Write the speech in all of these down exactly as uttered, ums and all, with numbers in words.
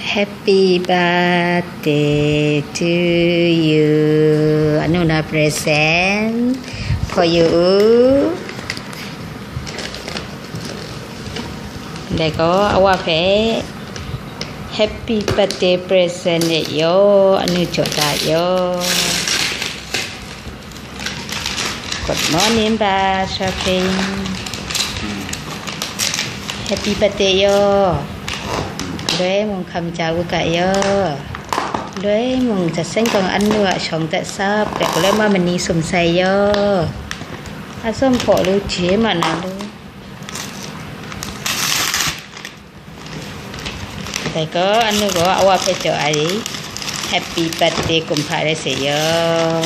Happy birthday to you. Anu na present for you. Dai gaw awa hpe happy birthday present e yaw, anu jaw da yaw. Good morning, ba Shopping. Happy birthday yaw. Loi mung hkam ja u ga yaw. Loi mung jasen kawng anu a shawng dat sap, galoi ma mani sum sai yaw. Atsawm hpaw lu je ma na lu. Dai gaw, anu gaw awa hpe jaw ai, Happy birthday kumhpa rai se yaw.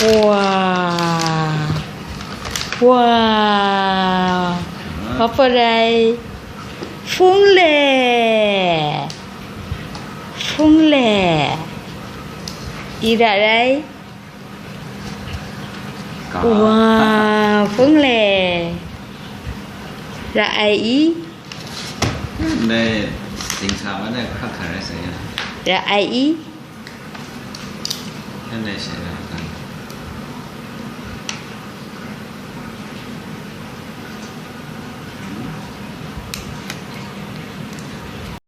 Wa, wa, apa rai? Hpung le, hpung le, i ra rai? Wa, hpung le, ra ai i? Ndai dingsa wa ndai hkrak hkra rai sai ya. Ra ai i? Ndai sai ra hkrak